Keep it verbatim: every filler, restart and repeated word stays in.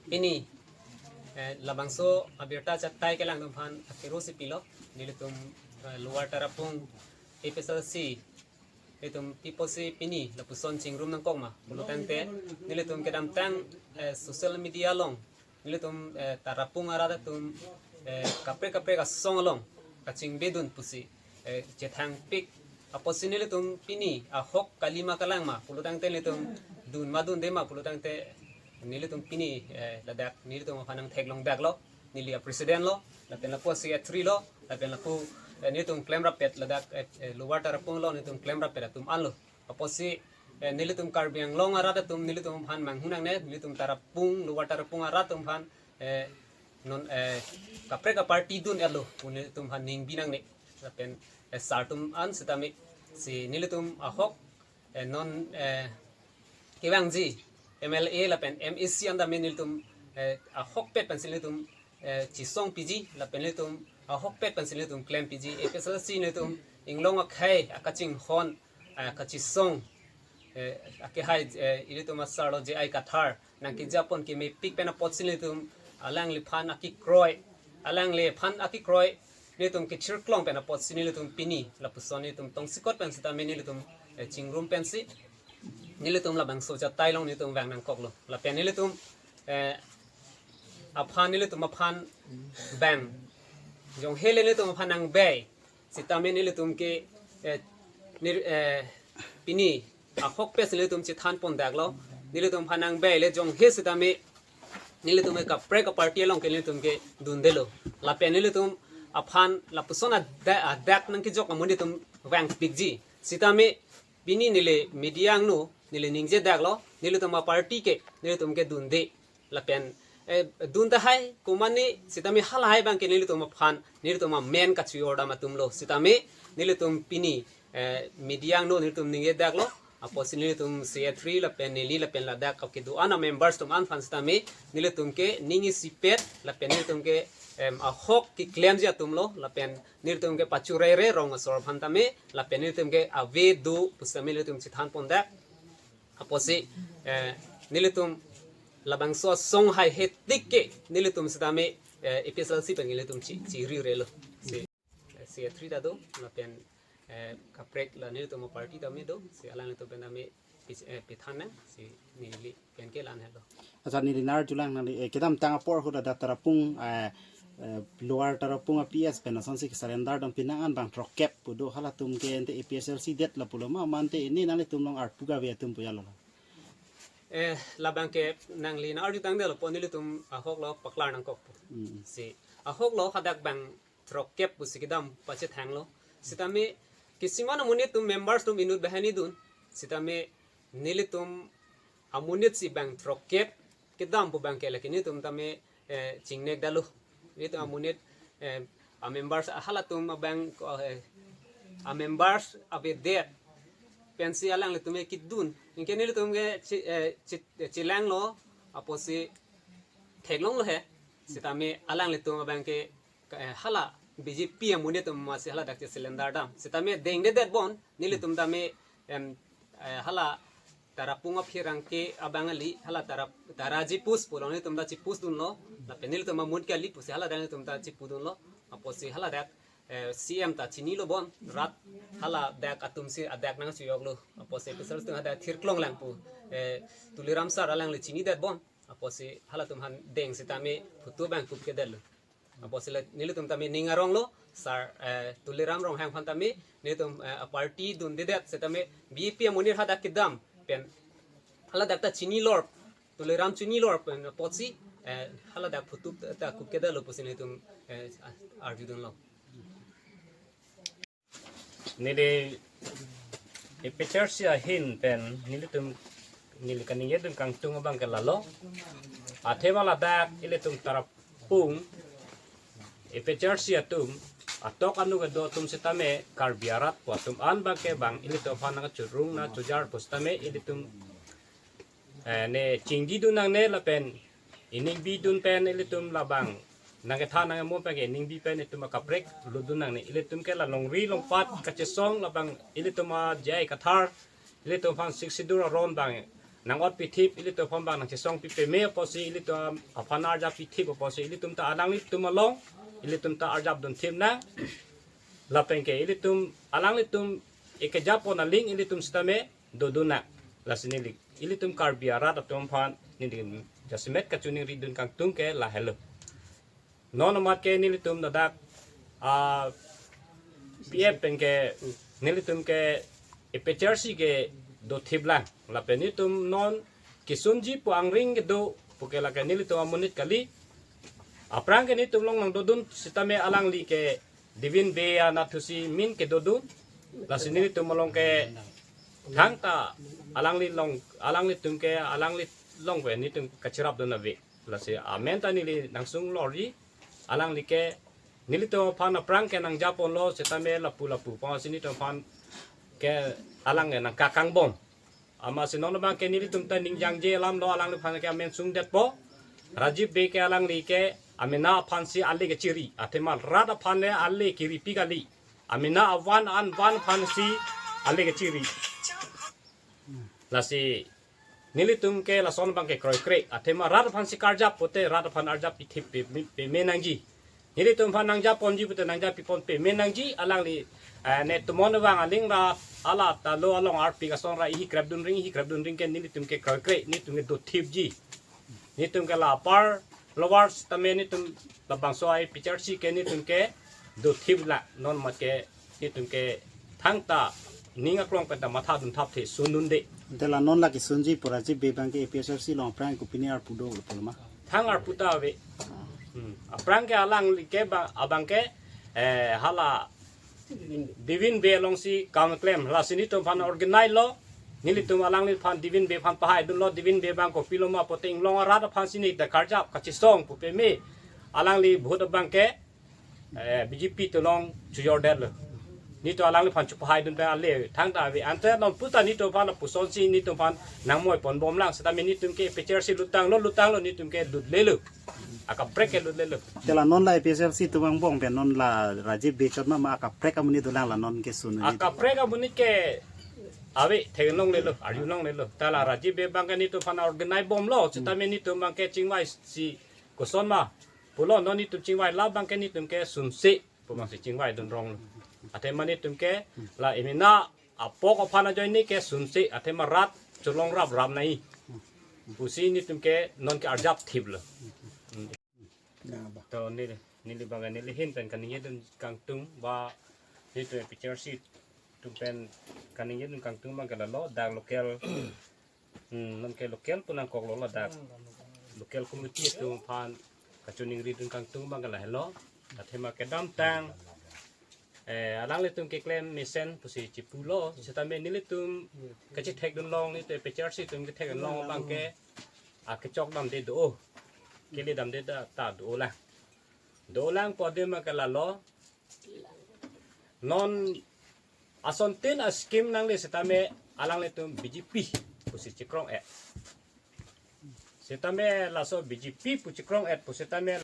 Pini, eh, labangso abirta chatai kelang atum aphan akiru si pilo, nelitum, eh, Lower Tarapung A P H L C, nelitum piposi pini lapuson chingrum nangkok ma pulo tangte, nelitum kedamtang, eh, social media along, nelitum, eh, Tarapung arat atum, eh, kaprek kaprek asong along kachingbedun pusi, eh, chethangpik. Apotsi nelitum pini ahok kali ma kalang ma pulo tangte, nelitum dun ma dunde ma pulo tangte, nelitum pini, eh, ladak nelitum aphan nangtheklong daklo, neli a-president lo, lapen lapu a-secretary lo, lapen lapu, eh, nelitum klemrappet ladak, eh, eh, Lower Tarapung lo, nelitum klemrappet atum anlo. Apotsi, eh, nelitum Karbi Anglong arat atum nelitum aphan manghu nangne, nelitum Tarapung, Lower Tarapung arat atum aphan, eh, non, eh, kaprek a-party dun-etlo pu nelitum aphan ningbi nangne. Lapen, eh, sar atum an sitame si nelitum ahok, eh, non, eh, kevangji M L A lapen M A C an tame nelitum, eh, ahokpet pensi nelitum, eh, chesong piji, lapen nelitum ahokpet pensi nelitum klem piji. A P H L C nelitum inglong akhei akachinghon, eh, kachesong, eh, akehai, eh, ilitum asar lo J I Kathar nangkejapon kemepik pen apotsi nelitum alangliphan akikroi, alangliphan akikroi nelitum kechirklong pen apotsi nelitum pini lapuson nelitum tongsekot pen sitame nelitum, eh, chingrum pensi nelitum labangso chatai along nelitum vang nangkoklo. Lapen nelitum, eh, aphan nelitum aphan bang, jonghe le nelitum aphan nangbei sitame nelitum ke, eh, nir-, eh, pini ahokpet si nelitum chethan pon daklo. Nelitum aphan nangbei le jonghe sitame nelitum ke kaprek a-party along ke nelitum ke dundelo. Lapen nelitum aphan lapuson ada-, adak nangkejok amonit atum vangpikji. Sitame pini neli media angno neli ningje daklo, nelitum a-party ke nelitum ke dunde. Lapen, eh, dun tahai komane sitame halahai abang ke nelitum aphan, nelitum amen kachiyor dam atumlo. Sitame nelitum pini, eh, media angno nelitum ningje daklo. Apotsi nelitum secretary lapen neli lapen ladak kedo-an a-members atum an aphan sitame nelitum ke ning isipet lapen nelitum ke, em, ahok keklemji atumlo, lapen nelitum ke pachurere rong asor aphan tame, lapen nelitum ke ave do pusitame nelitum chethan pon dak. Apotsi, eh, nelitum labangso asong haihe tik ke nelitum sitame, eh, A P H L C pen nelitum chi, chiri relo. Si, eh, secretary ta do, lapen, eh, kaprek la nelitum a-party tame do, si alanglitum pen tame pis-, eh, pithan nang, si neli pen ke la-an helo. Accha, neli nar julang nangli, eh, kedamtang apor ahut ada Tarapung, eh, eh, Lower Tarapung a-P S pen asonsi ke-surrender dam, penang an bang throkkep pu do, halatum ke ante A P H L C det lapulo ma, mante ini nanglitum along arpu kave atum pu ya lo. Eh, labang ke nangli nang-arju tangdetlo pu nelitum ahok lo paklar nangkok pu. Hmm. Si ahok lo hadak bang throkkep pusi kedam pachethanglo. Sitame kisiman amonit atum members atum inut banghini dun. Sitame nelitum amonit si bang throkkep kedam pu abang ke lake nelitum tame, eh, chingnek dalo. Nelitum amonit, eh, a-members halatum abang, eh, a-members avedet pensi alanglitum ke kedun. Anke nelitum ke chi, eh, chi, chelanglo apotsi theklonglo he. Sitame alanglitum abang ke, eh, hala B J P amonit atum masi haladak che-surrender dam. Sitame dengdedet bon, nelitum tame, em, eh, hala Tarapung apherangke abang kali, hala Tara, Tara chipus pulo, nelitum ta chipus dunlo, lapen nelitum amonit kali pusi haladak nelitum ta chipu dunlo, apotsi haladak, eh, C M ta chinilo bon, rat haladak atumsi adak nangchiyoklo, apotsi A P H L C atum hadak thirklong lang pu, eh, Tuliram sir alangli chinidet bon, apotsi halatum aphan deng sitame photo abang kupkedetlo. Apotsi le nelitum tame ning aronglo, sir, eh, Tuliram Ronghang aphan tame, nelitum, eh, a-party dundedet sitame B J P amonit hadak kedam pen haladak ta chinilor, Tuliram chinilor pen apotsi, eh, haladak photo ta kupkedetlo pusi nelitum, eh, arju dunlo. Neli A P H L C ahin pen nelitum, neli kaningjedun kangtung abang ke lalo. Athema ladak ilitum Tarapung A P H L C atum atok anu kedo atum sitame Karbi arat pu atum an abang ke bang ilitum aphan nangchurung nangchojar pusitame ilitum, eh, ne chingdidun nangne lapen iningbi dun pen ilitum labang nangkethan nangkemon pen ke iningbi pen itum akaprek lutdun nangne. Ilitum ke la longri longpat kachesong labang ilitum a-J I Kathar, ilitum aphan Sixth Schedule aron abang nang-ot pithip, ilitum aphan bang nangchesong pi peme apotsi, ilitum aphan arjap pithip apotsi, ilitum ta alanglitum along, ilitum ta arjap dunthip nang. Lapen ke ilitum, alanglitum ekejapon aling ilitum sitame dodun nang. Lasi neli, ilitum Karbi arat atum aphan neli jasemet kachiningri dun kangtung ke lahelo. Non amat ke nelitum ladak, ah, P F pen ke nelitum ke A P H L C ke dothip lang. Lapen nelitum non kesunji pu angring kedo pu ke lake nelitum amonit kali. Aphrang ke nelitum along nangdodun sitame alangli ke Divin Bey anatthu si min kedodun. Lasi nelitum along ke thangta alangli along, alanglitum ke alangli along ke nelitum kachirap dun ave. Lasi amen ta neli nangsung lorji, alangli ke nelitum aphan aphrang ke nangjaponlo sitame lapu lapu pon si nelitum aphan ke alang ke nangkakangbom. Amatsi non abang ke nelitum ta ningjangje alamlo, alangliphan ke amen sungdetpo. Rajiv Bey ke alangli ke amena aphan si ale kechiri, athema rat aphan le ale kiripi kali. Amena avan an van aphan si ale kechiri. Lasi nelitum ke lason abang ke kroikre, athema rat aphan si karjap pote rat aphan arjap pithip pe, peme nangji. Nelitum aphan nangjaponji pote nangjap pipon peme nangji, alangli, eh, ne tomon abang aling ra, ala ta lo along arpi kason ra ihi krep dunring, ihi krep dunring ke nelitum ke kroikre, nelitum ke dothipji. Nelitum ke la apar lower sitame nelitum labangso A P H L C ke nelitum ke dothip lang, non amat ke nelitum ke thangta ning aklong pen ta matha dunthapthe, sundunde. Te la non la kesunji pu Rajiv Bey abang ke A P H L C along aphrang kopine arpu do pulo ma? Thang arpu ta ave. Hmm. Aphrang ke alangli ke ba, abang ke, eh, hala Divin Bey alongsi kam klem, lasi nelitum aphan organize lo, nelitum alangliphan Divin Bey aphan pahai dunlo, Divin Bey abang kopilo ma pote inglong arat aphan si neli ta karjap kachesong pu peme, alangli vote abang ke, eh, B J P atum along chojordetlo. Nelitum alangliphan chopahai dun pen ale thangta ave, ante non puta nelitum aphan lapuson si nelitum aphan nangmoi ponbom lang, sitame nelitum ke A P H L C lutanglo, lutanglo, nelitum ke lutlelo. Akaprek ke lutlelo. Te la non la A P H L C atum angbong pen non la Rajiv Bey chot ma, ma akaprek amonit dolang la non kesun ni? Akaprek amonit ke ave, theklonglelo, arjulonglelo. Ta la Rajiv Bey abang ke nelitum aphan organize bomlo, sitame nelitum abang ke chingvai si koson ma pulo, non nelitum chingvai la abang ke nelitum ke sunse pu abang si chingvai dunronglo. Athema nelitum ke la emena apok aphan ajoine ke sunse, athema rat cholong raprap nai pusi nelitum ke non ke arjap thiplo. Hmm. To neli, neli abang neli ahin pen kaningje dun kangtung ba nelitum A P H L C atum pen kaningje dun kangtung abang ke lalo, dak local, hmm, non ke local pu nangkoklo, ladak local committee atum aphan kachiningri dun kangtung abang ke lahelo. Athema kedamtang, eh, alanglitum keklem mesen pusi chipulo, sitame nelitum kachethek dunlong, nelitum A P H L C atum kethek dunlong abang ke, ah, kechok damde do, kele damde ta, ta dolang. Dolang pu adim abang ke lalo, non asontin a-scheme nangle sitame alanglitum B J P pusi chekrong-et. Sitame laso B J P pu chekrong-et pu sitame